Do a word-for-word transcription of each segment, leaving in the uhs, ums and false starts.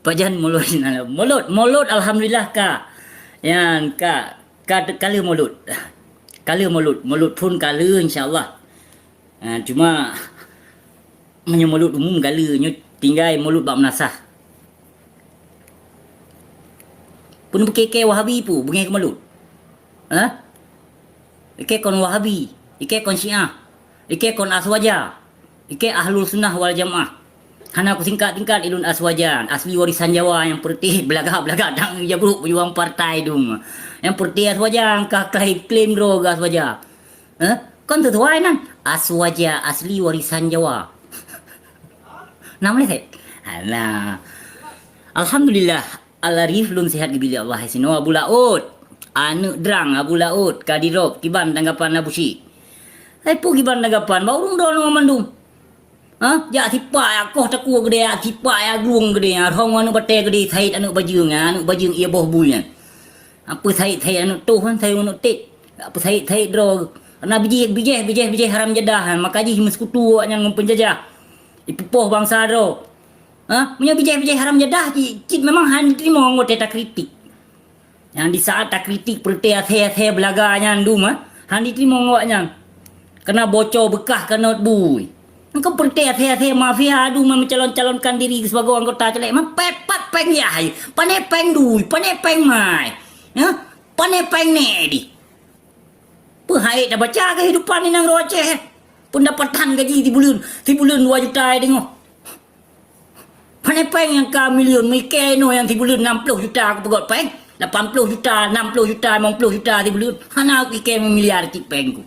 Pajan mulod, mulod, mulod alhamdulillah ka. Nyan ka, ka, ka lheueh mulod. Ka lheueh mulod, mulod phon ka lheueh insya Allah. Ha, cuma meunyoe mulod umum ka lheueh, nyoe tinggai mulod bak meunasah. Pun bukée-kée Wahabi pu, beungéh keu mulod. Ha? Ikée kon Wahabi, ikée kon Syiah, ikée kon Aswaja, ikée Ahlus Sunnah wal Jamaah. Hana kusingkat-singkat ilôn Aswaja, asli warisan Jawa nyang peureutih beulagak-beulagak dang jabrok peujuang partai dum. Nyang peureutih Aswaja ka klaim-klaim droe geuh Aswaja. Eh? Kon teutuai nan? Aswaja asli warisan Jawa. Nam lé? Alah. Alhamdulillah, Al-Arif lôn sihat geubri lé Allah sinoe Abu Laôt. Aneuk drang Abu Laôt, Kadirop, kiban tanggapan Abu Syik. Hai peue kiban tanggapan, bak ureuëng droeneuh mandum. Ha? Jak sipak jak koh takue keudéh, jak sipak jak glueng keudéh, rhong aneuk batée keudéh, Said aneuk bajeueng, aneuk bajeueng ié boh bui nyan. Apa Said, Said aneuk toh kan, Said aneuk tet. Apa Said, Said droe. Karena bijéh, bijéh, bijéh, bijéh haram jadah kan, maka jih meusekutu awaknyan ngon peunjajah. Ipupoh bansa droe. Ha? Meunyoe bijéh-bijéh haram jadah, cit, cit memang hana jiteurimong watée takritik. Nyang di saat takritik peureutée asée-asée beulaga nyan dum, ha? Hana jiteurimong awaknyan. Keuneuk bocor beukah keuneuk bui. Engkau peureutée asée-asée mafia dum meucalon-calonkan diri sibagoe anggota caleg. Man pet pat péng yah, pane péng dui, pane péng mai. Ha? Pane péng nedi. Peue hai tabaca keuhidupan inong droe Aceh? Pendapatan gaji sibuleuen, sibuleuen dua juta deungoe. Pane péng nyang ka milion, meuikée inoe nyang sibuleuen nam ploh juta kupeugot péng, lapan ploh juta, nam ploh juta, limong ploh juta sibuleuen. Hana kuikée meumiliar cit péng ku.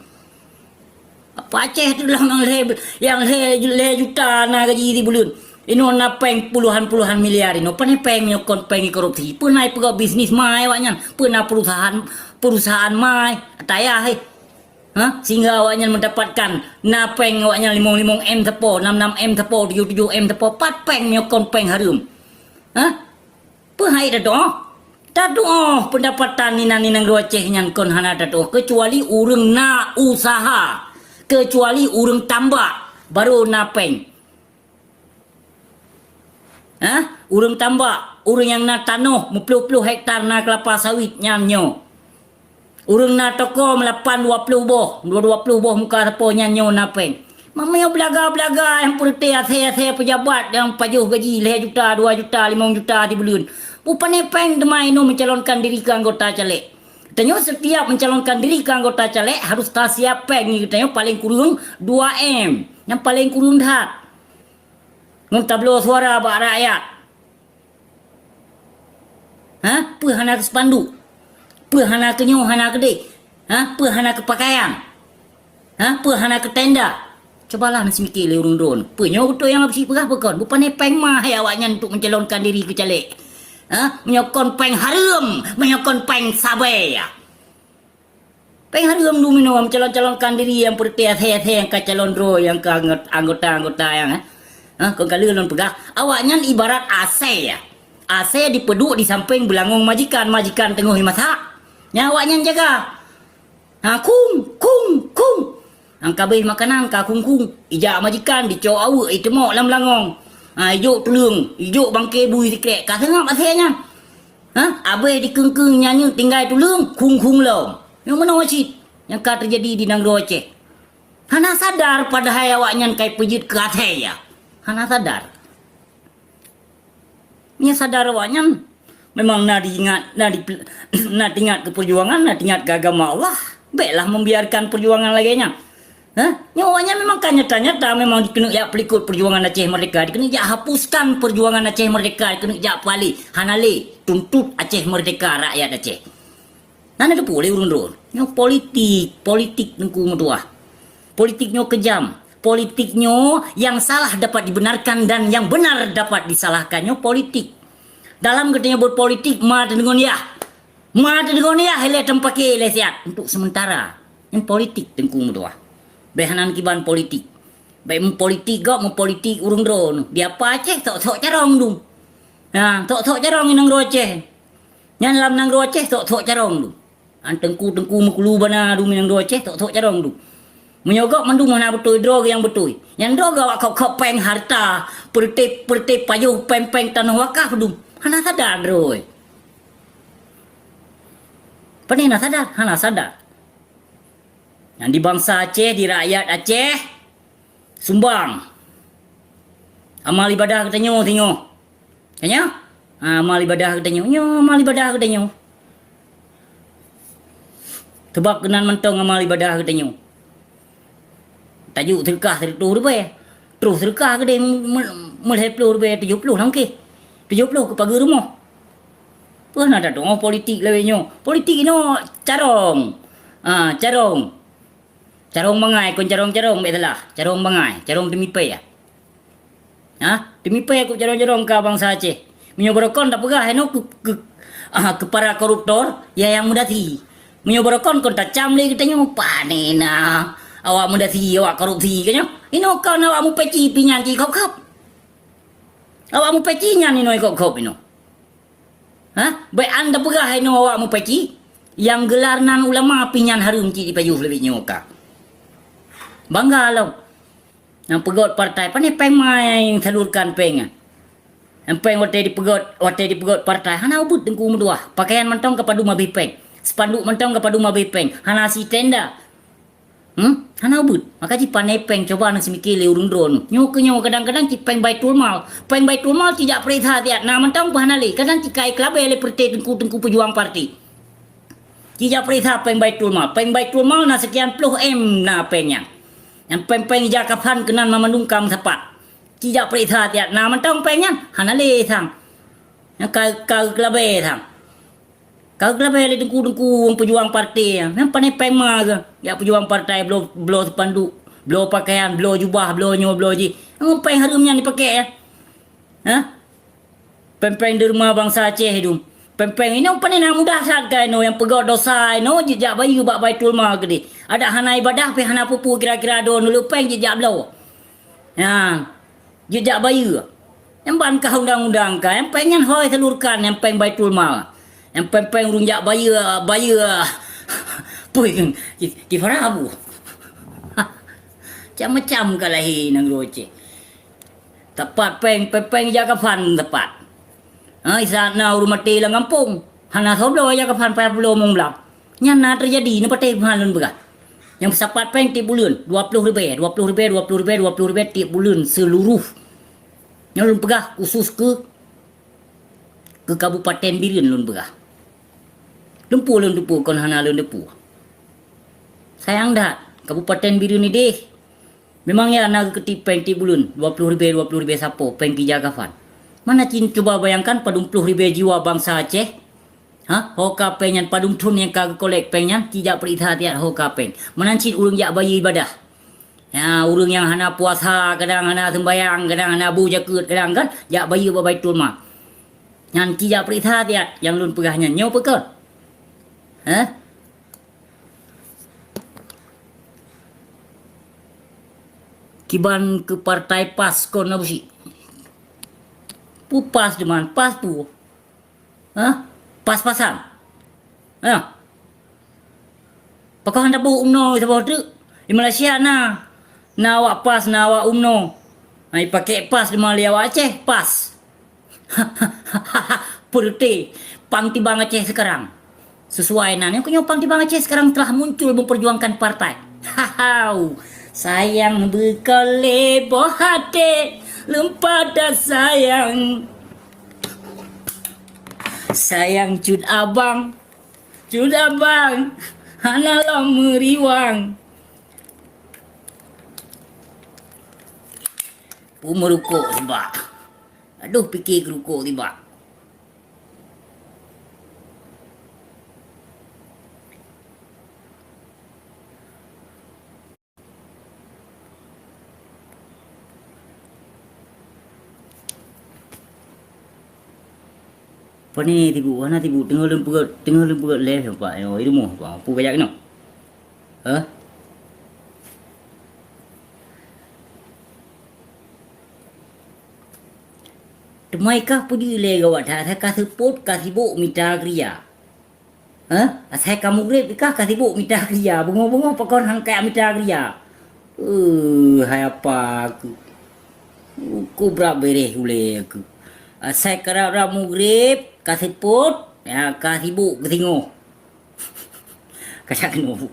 Apa Aceh tu lah nyang lhée, nyang lhée, lhée juta na gaji sibuleuen. Inoe na péng puluhan-puluhan miliar inoe. Pane péng nyoe kon péng korupsi. Peue na ipeugot bisnis mai awaknyan? Peue na perusahaan, perusahaan mai? Tayah, heh. Ha? Sehingga awaknyan mendapatkan na péng awaknyan limong-limong M sapo, nam-nam M sapo, tujoh-tujoh M sapo. Pat péng nyoe kon péng hareuem? Ha? Peue hai tadoh? Tadoh pendapatan inong-inong droe Aceh nyan kon hana tadoh, keucuali ureuëng na usaha, keucuali ureuëng tambak, baru na péng. Ha? Ureuëng tambak, ureuëng nyang na tanoh meuploh-ploh hektar na keulapa sawit nyan nyoe. Ureuëng na toko meulapan dua ploh boh, dua, dua ploh boh muka sapo nyan nyoe na péng. Meunyoe beulaga-beulaga nyang peureutée asée-asée peujabat nyang pajoh gaji lhée juta, dua juta, limong juta sibuleuen. Bupane péng teuma inoe mencalonkan diri keu anggota caleg. Tanyoe setiap mencalonkan diri keu anggota caleg harus tasiap péng nyoe geutanyoe paleng kureueng dua M. Nyang paleng kureueng that. Ngon tabloe suara bak rakyat. Ha? Peue hana keu spanduk? Peue hana keu nyoe, hana keu deh? Ha? Peue hana keu pakaian? Ha? Peue hana keu tenda? Cubalah neuseumike lé ureuëng droeneuh. Peue nyoe beutôi nyang Abu Syik peugah peue kon? Bupane péng ma hai awaknyan untuk mencalonkan diri keu caleg? Ha? Meunyoe kon péng hareuem, meunyoe kon péng sabe, ya. Péng hareuem dum inoe mencalon-calonkan diri nyang peureutée asée-asée nyang ka calon droe nyang ka anggota-anggota nyang, eh. Ha, kon ka lheueh lôn peugah, awaknyan ibarat asée, ya. Asée dipeuduek di sampéng beulangong majikan, majikan teungoh imasak. Nyan awaknyan jaga. Ha, kung, kung, kung. Nyang ka abéh makanan ka kung-kung, ijak majikan, dicok aweuek, iteumok lam langong. Ha, ijok tuleueng, ijok bangke bui sikrek, ka seungab asée nyan. Ha, abéh dikeung-keung nyan nyoe tinggai tuleueng, kung-kung lom. Nyang meunoe cit nyang ka teujadi di nanggroe Aceh. Hana sadar padahai awaknyan kai peujeuet keu asée, ya. Hana sadar. Nyan sadar awaknyan memang na diingat, na di, na teuingat keu peujuangan, na teuingat keu agama Allah. Béklah membiarkan peujuangan lagée nyan. Ha? Nyoe awaknyan memang ka nyata-nyata memang dikeuneuk jak peulikot peujuangan Aceh Merdeka, dikeuneuk jak hapuskan peujuangan Aceh Merdeka, dikeuneuk jak peualih. Hana lé, tuntot Aceh Merdeka rakyat Aceh. Hana teupeu lé ureuëng droe. Nyoe politik, politik teungku meutuah. Politik nyoe keujam. Politik nyoe yang salah dapat dibenarkan dan yang benar dapat disalahkan. Nyoe politik. Dalam geutanyoe berpolitik, ma teudeungon yah. Ma teudeungon yah ilée teupake ilée siat untuk sementara. Nyan politik teungku meutuah. Bék hana kiban politik. Bék meupolitik gob, meupolitik ureuëng droeneuh. Di apa Aceh sok-sok carông dum. Ha, sok-sok carông inong droe Aceh. Nyan lam nanggroe Aceh sok-sok carông dum. An teungku-teungku meukulu bana dum inong droe Aceh sok-sok carông dum. Meunyoe gob mandum hana beutôi, droe nyang beutôi. Nyang droe awak khôb-khôb péng harta, peureute-peureute payoh péng-péng tanoh wakaf dum. Hana sadar droe. Pane na sadar? Hana sadar. Nyang di bansa Aceh, di rakyat Aceh, sumbang. Amal ibadah geutanyoe singoh. Ka nyoe? Ha, amal ibadah geutanyoe. Nyoe amal ibadah geutanyoe. Sabab keunan mantong amal ibadah geutanyoe. Tajuk seudeukah sireutôh ribèe. Troh seudeukah keudeh me-, me-, meulhèe ploh ribèe, tujoh ploh lam kéh. Tujoh ploh keu pageue rumoh. Peue na tadoe politik lagèe nyoe. Politik inoe carông. Ah, carông. Carông bangai, kon carông-carông, bèk salah. Carông bangai, carông teumipèe. Ha? Teumipèe keu carông-carông ka bansa Aceh. Meunyoe barokon tapeugah inoe keu, keu, ah, keu para koruptor, ya nyang meudasi. Meunyoe barokon kon tacam lé geutanyoe, pane na awak meudasi, awak korupsi ka nyoe. Inoe kon awak mupèci pih nyan cit khôb-khôb. Awak mupèci nyan inoe khôb-khôb inoe. Ha? Bèk an tapeugah inoe awak mupèci, nyang geular nan ulama pih nyan hareuem cit jipajoh leubeh nyoe ka. Bangga lom. Nyang peugöt partai, pane péng mai salurkan péng nyan. Nyang péng watèe jipeugöt, watèe jipeugöt partai, hana ubit teungku meutuah. Pakaian mantong ka padum abéh péng. Spanduk mantong ka padum abéh péng. Hana sitenda. Hmm? Hana ubit. Maka cit pane péng, coba na seumike lé ureueng droeneuh. Nyoe keu nyoe kadang-kadang cit péng Baitul Mal. Péng Baitul Mal cit jak peuriksa siat na mantong peue hana lé. Kadang cit ka iklabé lé peureute teungku-teungku peujuang parti. Cit jak peuriksa péng Baitul Mal. Péng Baitul Mal na sekian ploh M na péng nyan. Nyang péng-péng ija kafan keunan mamandum ka meusapat. Cit jak peuriksa siat na mantong péng nyan. Hana lé sang. Nyang ka, ka iklabé sang. Ka geulabeh lé teungku-teungku ureueng peujuang partai, nyan pane péng ma geuh. Jak peujuang partai bloe, bloe spanduk, bloe pakaian, bloe jubah, bloe nyoe, bloe jih. Ngon péng hareuem nyan jipakè, ya. Ha? Péng-péng deureuema bansa Aceh dum. Péng-péng inoe pane na mudah that ka inoe nyang peugöt dosa inoe jijak bayeue bak Baitul Mal keudeh. Adak hana ibadah pih hana peue-peue kira-kira droeneuh le péng jijak bloe. Nyan. Jijak bayeue. Nyang ban kah undang-undang ka, nyang péng nyan hôi salurkan, nyang péng Baitul Mal. Nyang péng-péng ureueng jak bayeue, bayeue. Pui, ki, ki, ki fara bu. Macam-macam ka lahé nanggroe Aceh. Tepat péng, péng-péng ija kafan tepat. Ha, di saat na ureueng maté lam gampông, hana soe bloe ija kafan payah bloe mong blang. Nyan na teujadi, na patéh buhan lôn peugah. Nyang peusapat péng tieb buleuen, dua ploh ribèe, dua ploh ribèe, dua ploh ribèe, dua ploh ribèe tieb buleuen seuluruh. Nyan lôn peugah khusus keu, keu Kabupaten Bireuen lôn peugah. Lôn peue lôn teupeue kon hana lôn teupeue. Sayang that, Kabupaten Bireuen idéh. Memang ya na geukeutieb péng tieb buleuen, dua ploh ribèe, dua ploh ribèe sapo péng keu ija kafan. Mana cit cuba bayangkan padum ploh ribèe jiwa bansa Aceh? Ha? Ho ka péng nyan padum thon nyang ka geukolek péng nyan, cit jak peuriksa siat ho ka péng. Meunan cit ureueng jak bayeue ibadah. Ya, ureueng nyang hana puasa, kadang hana seumbayang, kadang hana bu jakeuet, kadang kan, jak bayeue bak Baitul Mal. Nyan cit jak peuriksa siat nyang lôn peugah nyan. Nyoe peue kon? Ha? Kiban keu partai PAS kon Abusyik. Peue PAS teuma, PAS peue? Ha? Pas-pasan. Ha? Pakon hana boh umno saboh treuk? Di Malaysia na. Na awak PAS, na awak umno. Ha, ipakè PAS teuma lé awak Aceh, PAS. Peureute, Pang Tibang Aceh sekarang. Sesuai nan, nyang keunyoe Pang Tibang Aceh sekarang telah muncul memperjuangkan partai. Hahau. Sayang beukalé boh até, leumpah that sayang. Sayang cut abang, cut abang, hana lom meuriwang. Peue meurukok sibak. Adoh pike keurukok tiba. Pane tibu, hana tibu, teungoh lôn peugöt, teungoh lôn peugöt lé, Pak, nyoe, i rumoh, Pak, peue kajak keunoe? Hah? Teuma i kah peue jeuet lé gawat that, asai ka seupôt ka sibôk mita keurija. Hah? Asai ka mugreb i kah ka sibôk mita keurija, beungoh-beungoh pakon han kajak mita keurija. Eh, hai apa aku? Ku brat bereh ulée aku. Asai karab-rab mugrib, ka seupôt, ya, ka sibuk geusingoh. Kajak keunoe.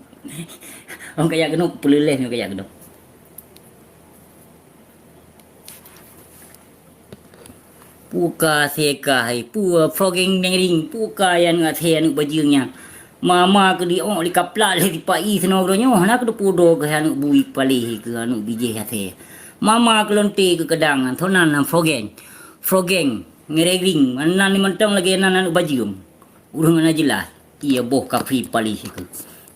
Ôn kajak keunoe, peuleuléh nyoe kajak keunoe. Puka seka hai, pue frogeng nering, puka yan ngat hai aneuk bajeueng nyan. Mama keu diok di kaplak lé sipa-i sinoe droe nyoe, hana keu teupudo keu aneuk bui paléh keu aneuk bijéh asée. Mama keu lonte keu keudang, tonan na frogeng. Frogeng, ngerering, nan mantong lagée nan aneuk bajeueng. Ureuëng hana jeulaih, iya boh kafé paléh keu.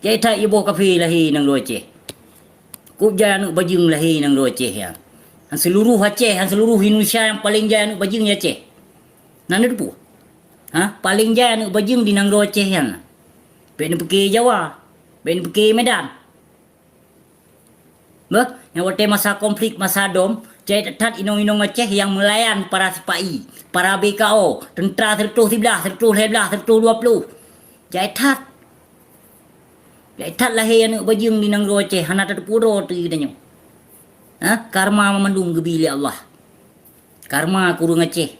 Jai that iya boh kafé lahé nanggroe Aceh. Kub jai aneuk bajeueng lahé nanggroe Aceh ya. Han seuluruh Aceh, han seuluruh Indonesia nyang paleng jai aneuk bajeueng di Aceh. Na neuteupeue? Ha, paleng jai aneuk bajeueng di nanggroe Aceh nyan. Bék neupike Jawa, bék neupike Medan. Beuh, nyang watée masa konflik, masa dom, jai that inong-inong Aceh nyang meulayan para sipa-i, para B K O, teuntra sireutoh siblaih, sireutoh lhée blaih, sireutoh dua ploh. Jai that. Jai that lahé aneuk bajeueng di nanggroe Aceh, hana tateupeue droe teuh geutanyoe. Ha? Karma mandum geubi lé Allah. Karma keu ureuëng Aceh.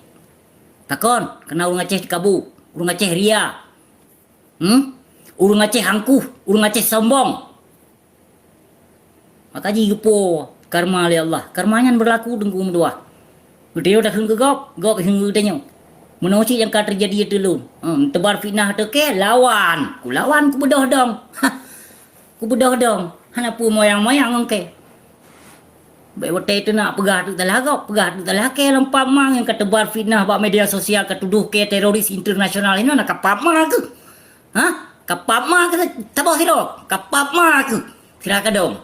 Pakon? Keureuna ureuëng Aceh teukabu, ureuëng Aceh ria. Hmm? Ureuëng Aceh angkuh, ureuëng Aceh sombong. Maka jigeupo karma lé Allah. Karma nyan beurlaku teungku meutuah. Geutanyoe takheun keu gob, gob kheun keu geutanyoe. Meunoe cit nyang ka teujadi ateueh lôn. Hmm, teubar fitnah ateueh kée, lawan. Kulawan, kubeudôh dong. Kubeudôh dong. Hana peue moyang-moyang ngon kée. Bék watée teunak peugah ateueh salah gob, peugah ateueh salah kée lam pap ma nyang ka teubar fitnah bak media sosial, ka tudoh kée teroris internasional inoe na ka pap ma keuh. Ha? Ka pap ma keuh saboh sidroe, ka pap ma keuh sira kadong.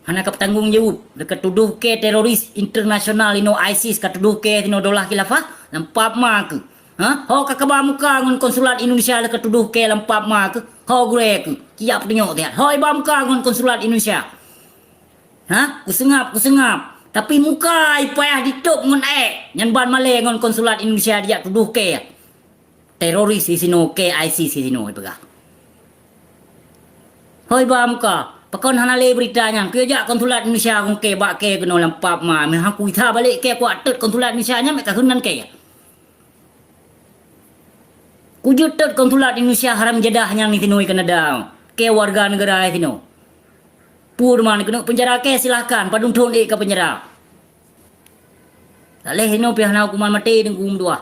Hana ka peutanggong jaweueb, lé ka tudoh kée teroris internasional inoe ISIS, ka tudoh kée sinoe Daulah Khilafah, lam pap ma keuh. Ha? Ho ka kaba muka ngon konsulat Indonesia lé ka tudoh kée lam pap ma keuh. Ho gurée keuh, cijak peutunyok siat. Ho iba muka ngon konsulat Indonesia. Ha? Kuseungab, kuseungab. Tapi muka ipayah ditôb ngon ék, nyan ban malée ngon konsulat Indonesia dijak tudoh kée. Teroris di sinoe, kée ISIS di sinoe, ipeugah. Hôi ba muka, pakon hana lé beurita nyan? Keu jak konsulat Indonesia kong kée bak kée keunoe lam pap ma, meuhakui sa balek kée kuat teut konsulat Indonesia nyan, meukaheun nan kée. Kujeuet teut konsulat Indonesia haram jadah nyan di sinoe Kanada, kée warga neugara di sinoe. Peue teuma keuneuk peunjara kée, silahkan, padum thon ék ka peunjara. Taleh inoe pih hana hukuman maté deungon dua.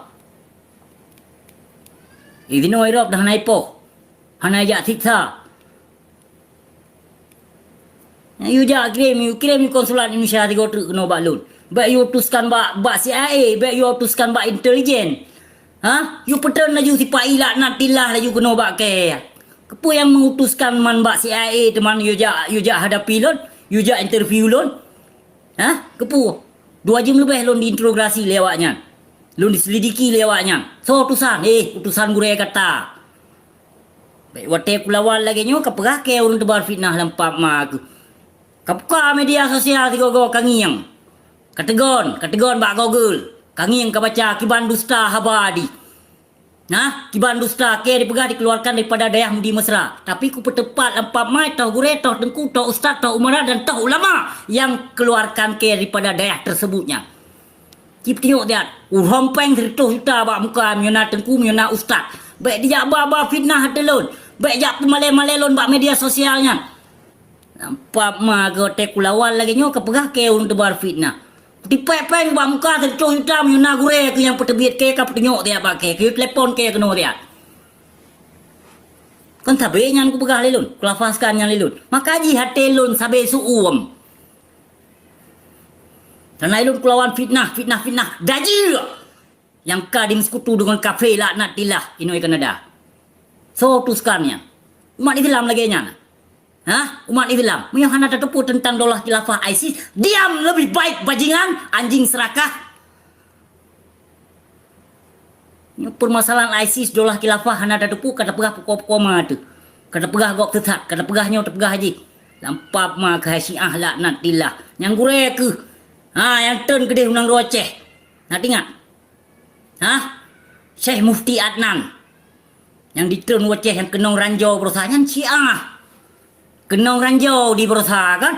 Inoe irop dah hana ipoh, hana jak siksa. Yue jak kirém, yue kirém yue konsulat Indonesia tiga treuk keunoe bak lôn. Bék yue utuskan bak, bak C I A, bék yue utuskan bak intelijen. Ha? Yue peutreun laju sipa-i laknatillah laju keunoe bak kée. Keupeue nyang meuutuskan man bak C I A teuma yue jak, yue jak hadapi lôn, yue jak interview lôn? Ha? Keupeue? Dua jeuem leubeh lôn diinterogasi lé awaknyan. Lôn diselidiki lé awaknyan. Soe utusan? Eh, utusan gurée gata. Bék watée kulawan lagée nyoe kapeugah kée ureuëng teubar fitnah lam pap ma keuh. Kabuka media sosial sigoe-goe kangieng. Kateugon, kateugon bak Google. Kangieng kabaca kiban dusta haba di. Nah, kiban dusta kée dipeugah dikeluarkan daripada dayah Mudi Mesra. Tapi kupeuteupat lam pap ma, toh gurée, toh teungku, toh ustaz, toh umara dan toh ulama nyang keluarkan kée daripada dayah tersebut nyan. Cit tiyok that, urompeng sireutoh juta bak muka meunyoe na teungku, meunyoe na ustaz. Bék dijak ba-ba fitnah ateueh lôn. Bék jak peumalée-malée lôn bak media sosial nyan. Lam pap ma keuh watée kulawan lagée nyoe kapeugah kée ureuëng teubar fitnah. Tipék péng bak muka sireutoh juta meunyoe na gurée keuh nyang peuteubiet kée ka peutunyok tiak bak kée, keu telepon kée keunoe tiak. Kon sabe nyan kupeugah lé lôn, kulafazkan nyan lé lôn. Maka jih até lôn sabe su'uem. Karena lôn kulawan fitnah, fitnah, fitnah. Dajieuk nyang ka dimeusukutu deungon kafé laknatillah inoe Kanada. Soe utuskan nyan? Umat Islam lagée nyan. Hah? Umat Islam, meunyoe hana tateupeue teuntang Daulah Khilafah ISIS, diam lebih baik bajingan, anjing serakah. Nyoe permasalahan ISIS, Daulah Khilafah hana tateupeue, ka tapeugah pukon-pukon ma teuh. Ka tapeugah gob sesat, ka tapeugah nyoe, tapeugah jih. Lam pap ma keuh hai Syiah laknatillah. Nyang gurée keuh. Ha, nyang treun keudeh u nanggroe Aceh. Na teuingat? Hah? Syekh Mufti Adnan. Nyang ditreun u Aceh nyang keunong ranjau baroesa nyan Syiah. Keunong ranjau di baroesa kan?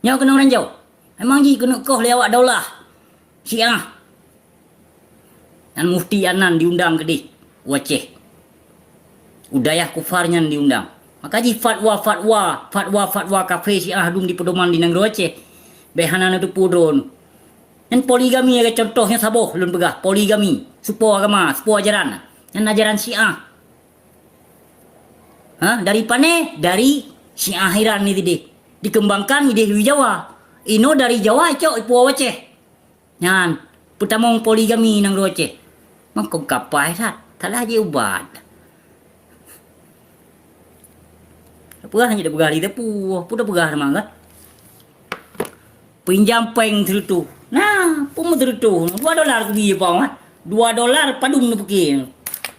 Nyoe keunong ranjau. Memang jih keuneuk koh lé awak daulah Syiah. Nyan Mufti Adnan diundang keudeh u Aceh. U dayah kufar nyan diundang. Maka jih fatwa-fatwa, fatwa-fatwa kafé Syiah dum dipeudoman di nanggroe Aceh. Bék hana neuteupeue droeneuh. Nyan poligami lagée contoh nyoe saboh lôn peugah, poligami, supo agama, supo ajaran. Nyan ajaran Syiah. Ha, dari pané? Dari Syiah Iran nyan sideh. Dikembangkan ideh u Jawa. Inoe dari Jawa icok ipuwoe u Aceh. Nyan, peutamong poligami nanggroe Aceh. Mangkong kapai that, salah jih ubat. Peugah hana jipeugah lé teupeu, peue tapeugah teuma kan? Pinjam péng sireutoh. Nah, peue meusireutoh? Dua dolar keubiet pong, ah. Dua dolar padum neupiké.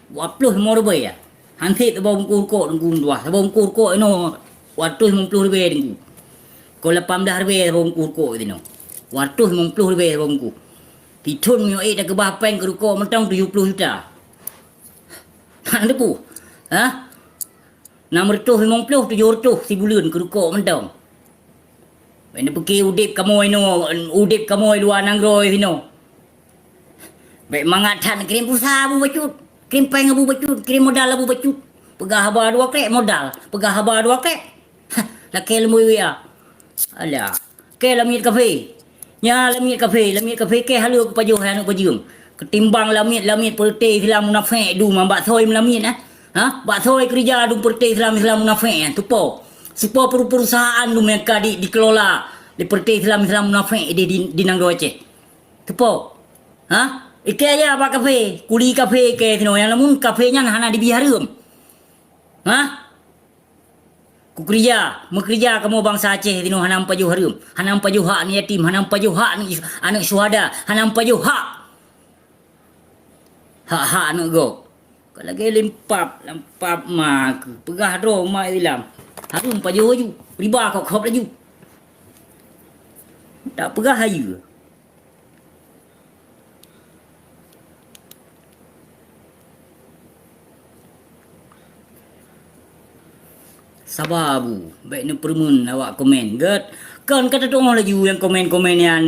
Dua ploh limong ribèe, ah. Hansét saboh bungkôh rukok teungku meutuah. Saboh bungkôh rukok inoe dua ratus limong ploh ribèe teungku. Kon lapan blah ribèe saboh bungkôh rukok inoe. Dua ratus limong ploh ribèe saboh bungkôh. Sithon meunyoe ék takeubah péng keu rukok mantong tujoh ploh juta. Hana teupeu. Hah? Nam reutôh limong ploh, tujoh reutôh sibuleuen keu rukok mantong. Bék neupiké udeb kamoe inoe, udeb kamoe luwa nanggroe sinoe. Bék mangat that neukirém pulsa Abu Bacut, kirém péng Abu Bacut, kirém modal Abu Bacut. Peugah haba dua krek modal, peugah haba dua krek. Lakée leumboi wia. Alah. Kée lamiet kafé. Nyan lamiet kafé, lamiet kafé kée haleue keu pajoh hai aneuk bajeueng. Keutimbang lamiet-lamiet peureuté Islam munafék dum bak soe meulamiet, eh? Ha? Bak soe keurija dum peureuté Islam-Islam munafék nyan, tupo. Supo peru-, perusahaan dum nyang ka di, dikelola lé peureuté Islam-Islam munafék di, di, di nanggroe Aceh. Tupo. Ha? Ikée ya bak kafé, kuli kafé kée sinoe nyang lamun kafé nyan hana dibi hareuem. Ha? Kukeurija, meukeurija kamoe bansa Aceh sinoe hana meupajoh hareuem, hana meupajoh hak aneuk yatim, hana meupajoh hak aneuk, aneuk syuhada, hana meupajoh hak, hak-hak aneuk gob. Ka lagée limpab, lampab ma keuh, peugah droe ma Islam. Hareuem pajoh laju, riba khop-khop laju. Tak peugah hayeue. Saba, Bu, bék neupeureumeun awak komen. Gét, kon ka tatu'oh laju nyang komen-komen nyan.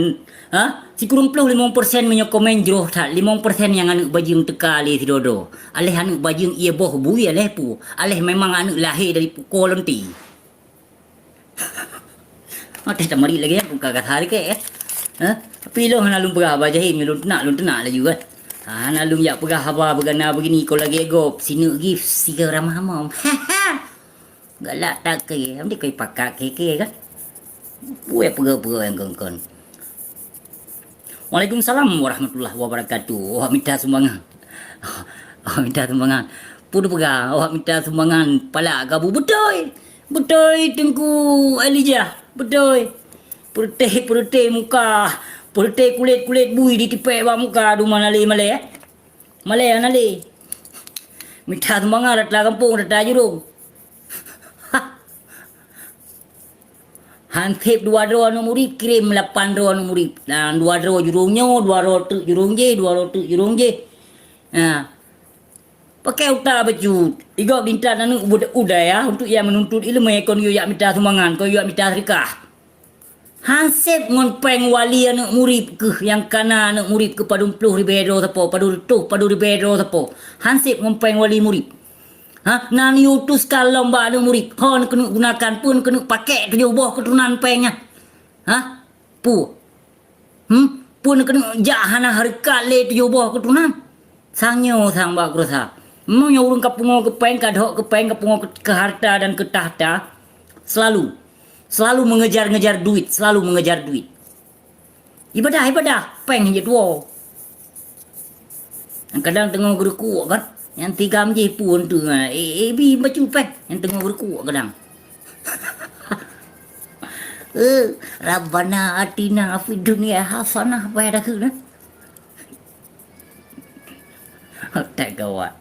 Ha? Sikureueng ploh limong persen meunyoe komen jroh that, limong persen nyang aneuk bajeueng teuka lé sidodo. Aléh aneuk bajeueng ié boh bui, aléh pu, aléh memang aneuk lahé dari puko lonti. Watée tamarit lagée nyan, buka kata lé kek, eh. Ha? Tapi lôn hana lôn peugah haba jahé, lôn teunak, lôn teunak laju kan. Ha, hana lôn jak peugah haba beugana begini, kon lagée gob, sineuk gift, sigoe ramah among. Galak tak ke, am dikoi pakat keke kan. Peue peugah-peugah nyang kon-kon. Waalaikumsalam warahmatullahi wabarakatuh. Awak mita sumbangan. Awak mita sumbangan. Peue peugah, awak mita sumbangan palak gabu. Beutôi. Beutôi Teungku Elijah. Beutôi. Peureuteh-peureuteh muka. Peureuteh kulét-kulét bui ditipék bak muka duma nalé malée. Malée nalé. Mita sumbangan rata gampông, rata jurông. Hanseb dua droe aneuk murit, kirém lapan droe aneuk murit. Dan dua droe jurông nyoe, dua droe teuk jurông jéh, dua droe teuk jurông jéh. Nah. Pakai utak bacut. Igob diintat aneuk bud-, u dayah untuk ia menuntut ileumé kon yue jak mita sumbangan, kon yue jak mita seudeukah. Hanseb ngon péng wali aneuk murit keuh nyang kana aneuk murit keu padum ploh ribée droe sapo, padum reutôh, padum ribée droe sapo. Hanseb ngon péng wali murit. Ha, nan yue utus kalon bak aneuk murit. Ho keuneuk gunakan, peue keuneuk pakék tujoh boh keuturonan péng nyan. Ha? Peue? Hmm? Peue keuneuk jak hana hareukat lé tujoh boh keuturonan? Sang nyoe sang bak keurosa. Meunyoe ureuëng ka pungo keu péng, ka dhok keu péng, ka pungo keu, keu harta dan keu tahta, selalu, selalu mengejar-ngejar duit, selalu mengejar duit. Ibadah, ibadah, péng jeuet woe. Kadang teungoh geureukuk kan, nyang tigam jih pun tu, eh, eh, bi bacut péng, nyang teungoh geureukuk kadang. Eh, Rabbana atina fid dunya hasanah, apa yang dah kena? Otak gawat.